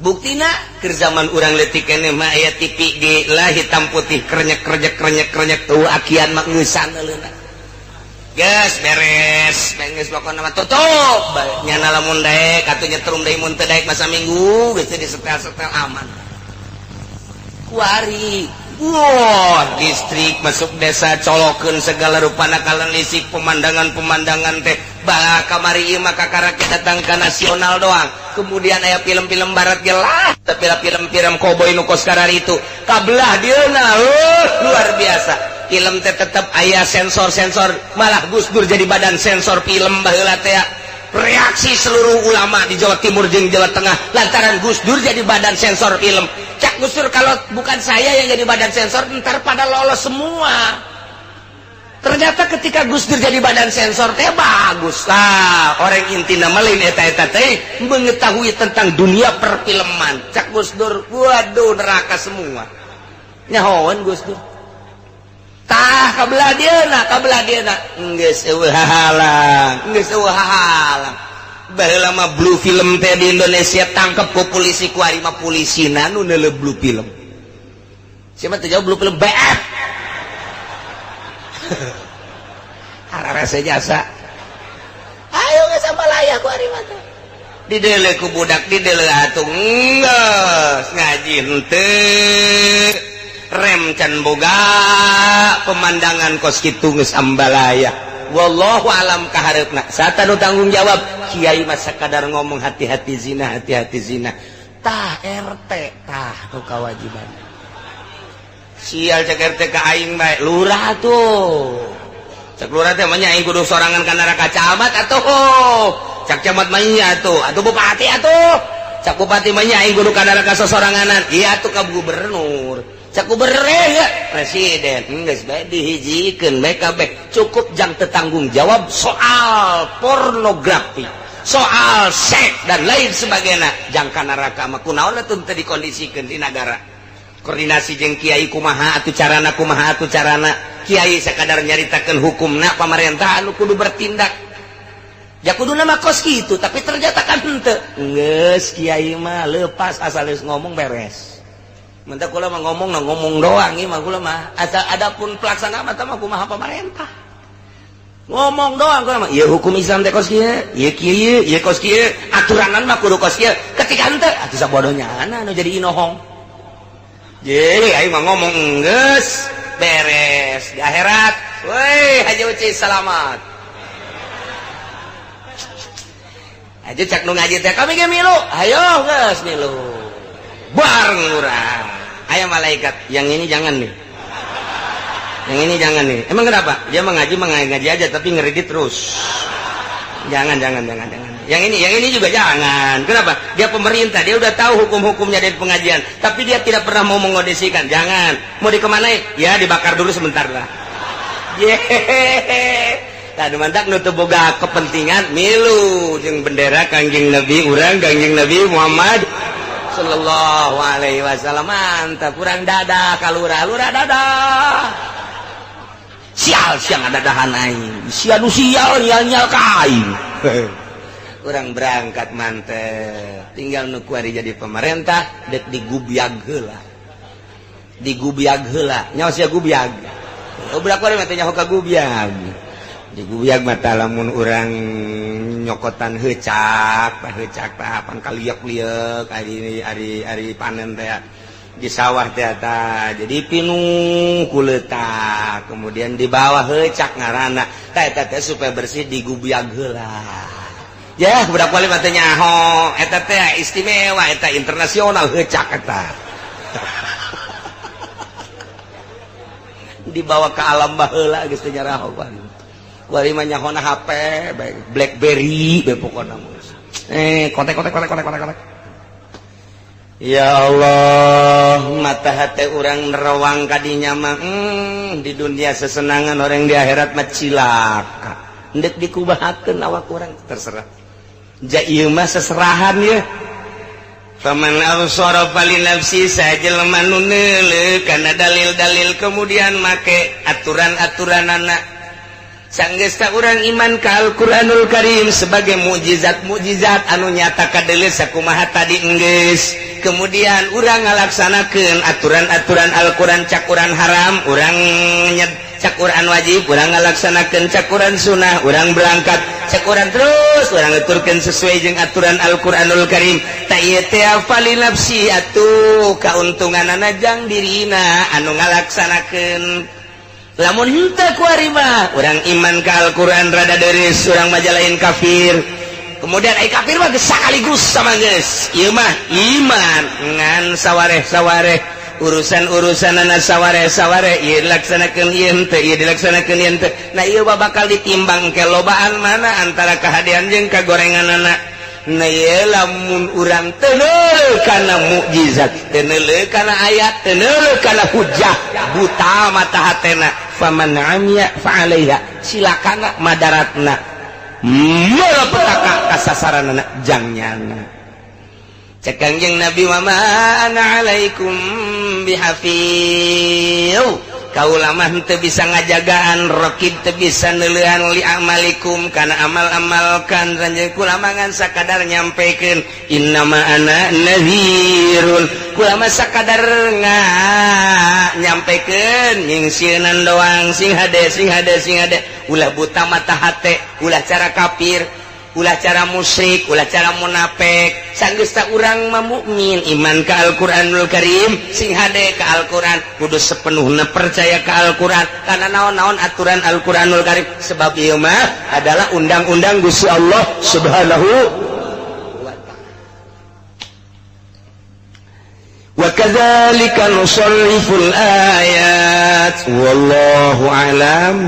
Buktina keur zaman urang leutik keneh mah aya TV ge lah hitam putih, krenyek krenyek krenyek krenyek, eueuh akian mah ngeusan euleuna. Geus beres, geus pokona mah tutup. Nyana lamun daek atuh nyetrum deui, mun teu daek masa minggu geus disetel-setel aman. Kuari wah, listrik masuk desa, colokeun segala rupana kalan listrik, pemandangan-pemandangan teh bah kamari ieu mah kakara datang ka nasional doang. Kemudian aya film-film barat ge lah, tapi lah film-film koboi nu kos itu kabelah dieuna luar biasa. Film teh tetep aya sensor-sensor, malah Gus Dur jadi badan sensor film baheula teh. Reaksi seluruh ulama di Jawa Timur jeung Jawa Tengah lantaran Gus Dur jadi badan sensor film. Cak Gus Dur, kalau bukan saya yang jadi badan sensor, ntar pada lolos semua. Ternyata ketika Gus Dur jadi badan sensor teh bagus lah. Orang inti nama lain eta-eta teh mengetahui tentang dunia perfilman. Cak Gus Dur, waduh, neraka semua. Nyahoan Gus Dur. Tah kabelah dieuna, kabelah dieuna geus eueuh hahalang, geus eueuh hahalang. Baheula mah blue film teh di Indonesia tangkep ku polisi, kuari mah polisina nu neuleuh blue film. Siapa teh jauh blue film BF. Hararese jasa. Ayo geus sambalaya kuari mah teh. Dideuleu ku budak, dideuleu atuh geus ngaji henteu. Rem can boga, pemandangan kos kitu geus ambalaya. Wallahu alam kahareupna. Sata nu tanggung jawab kiai mah sakadar ngomong hati-hati zina, hati-hati zina. Tah RT tah nu kawajiban. Sial cek RT ka aing bae, lurah tuh. Cek lurah teh mah nya aing kudu sorangan ka neraka camat atuh. Cak camat mah iya atuh, atuh bupati atuh. Cak bupati mah nya aing kudu ka neraka sosoranganan. Iya atuh ka gubernur. Cak gubernur ya presiden. Geus bae dihijikeun bae kabeh. Cukup jang tetanggung jawab soal pornografi, soal seks dan lain sebagainya. Jang ka neraka mah kunaon atuh teu dikondisikeun di nagara. Koordinasi jeung kiai kumaha atuh carana, kumaha atuh carana. Kiai sakadar nyaritakeun hukumna, pamarentah anu kudu bertindak. Ya kudu nama kos gitu, tapi ternyata kan henteu. Geus kiai mah lepas, asal geus ngomong beres. Mentak kula mah ngomong nah ngomong doang ieu mah kula mah. Asa adapun pelaksana mah mah kumaha pamarentah. Ngomong doang kula mah. Ieu hukum Islam teh kos kieu, ieu kieu, ieu kos kieu, aturanan mah kudu kos kieu. Ketika henteu atuh sabodohnya anu jadi inohong. Jadi aing mah ngomong geus beres di akhirat. Woi, Haji Uci selamat. Aja cak nu ngaji teh kami ge milu. Ayo geus milu. Bareng urang. Aya malaikat, yang ini jangan nih. Yang ini jangan nih. Emang kenapa? Dia mengaji mengaji aja tapi ngeredit terus. Jangan, jangan, jangan, jangan. Yang ini juga jangan. Kenapa? Dia pemerintah, dia udah tahu hukum-hukumnya dari pengajian, tapi dia tidak pernah mau mengondisikan. Jangan. Mau dikemanain? Ya dibakar dulu sebentar lah. Yehehe. Tadi mantak nutup boga kepentingan milu jeung bendera Kangjeng Nabi urang, Kangjeng Nabi Muhammad sallallahu alaihi wasallam. Mantap, kurang dadah kalurah, lurah dadah. Sial siang ada dahan aing. Sia nu sial nyal-nyal ka aing. Urang berangkat mantep. Tinggal nu kuari jadi pemerintah dek digubyag heula. Digubyag heula. Nyawa sia gubyag. Budak kuari mah teh nyaho ka gubyag. Digubyag mata lamun urang nyokotan heucak, heucak tah pangkaliek-liek ari ari ari panen teh di sawah teh ta. Jadi pinuh kuletak, kemudian di bawah heucak ngaranna. Tah eta teh supaya bersih digubyag heula. Ya, budak wali mah teh nyaho, eta teh istimewa, eta internasional heucak eta. Dibawa ke alam baheula geus teu nyaraho pan. Kuari mah nyahona HP, BlackBerry be pokona mah. Kontak kontak kontak kontak kontak kontak. Ya Allah, mata hati urang nerawang kadinya mah di dunia sesenangan, orang di akhirat mah cilaka. Ndek dikubahakeun awak urang terserah. Ja ieu mah seserahan ya. Faman absara fali nafsi, sajelema nu neuleuh kana dalil-dalil kemudian make aturan-aturanana. Sanggesta urang iman ka Al-Qur'anul Karim sebagai mukjizat-mukjizat anu nyata kadeuleu sakumaha tadi enggeus. Kemudian urang ngalaksanakeun aturan-aturan Al-Qur'an, cakuran haram urang nyed, cakuran wajib urang ngalaksanakeun, cakuran sunnah urang berangkat, cakuran terus urang ngeturkeun sesuai jeung aturan Al-Qur'anul Karim. Ta ieu teh fali nafsi atuh kauntunganana jang dirina anu ngalaksanakeun. Lamun henteu kuari mah urang iman ka Al-Qur'an rada deris, urang majalain kafir. Kemudian ai kafir mah geus sakaligus sama geus. Ieu mah iman ngan sawareh-sawareh, urusan-urusanana sawareh-sawareh, ieu dilaksanakeun ieu henteu, ieu dilaksanakeun ieu henteu. Nah ieu mah bakal ditimbang ke lobaan mana antara kahadean jeung kagorenganana. Nah ieu lamun urang teu neuleuh kana mukjizat, teu neuleuh kana ayat, teu neuleuh kana hujah, buta mata hatena. Faman amiya fa alaiha, silakana madaratna malapetaka kasasaranana jang nyana. Cek Kangjeng Nabi, wa ma ana alaikum bihafiz. Kaula mah teu bisa ngajagaan, raqib teu bisa neuleuhan li amalikum kana amal-amal kan ranjeun. Kula mah ngan sakadar nyampekeun, innama ana nadhirun. Kula mah sakadar nyampekeun nyingsieunan doang. Sing hade, sing hade, sing hade, ulah buta mata hate, ulah cara kafir, ulah cara musyrik, ulah cara munafik. Sanggeus ta urang mah mukmin iman ka Al-Qur'anul Karim, sing hade ka Al-Qur'an, kudu sepenuhna percaya ka Al-Qur'an karena naon-naon aturan Al-Qur'anul Karim, sebab ieu mah adalah undang-undang Gusti Allah Subhanahu wa ta'ala. Wa kadzalika nusarriful ayat wallahu alam.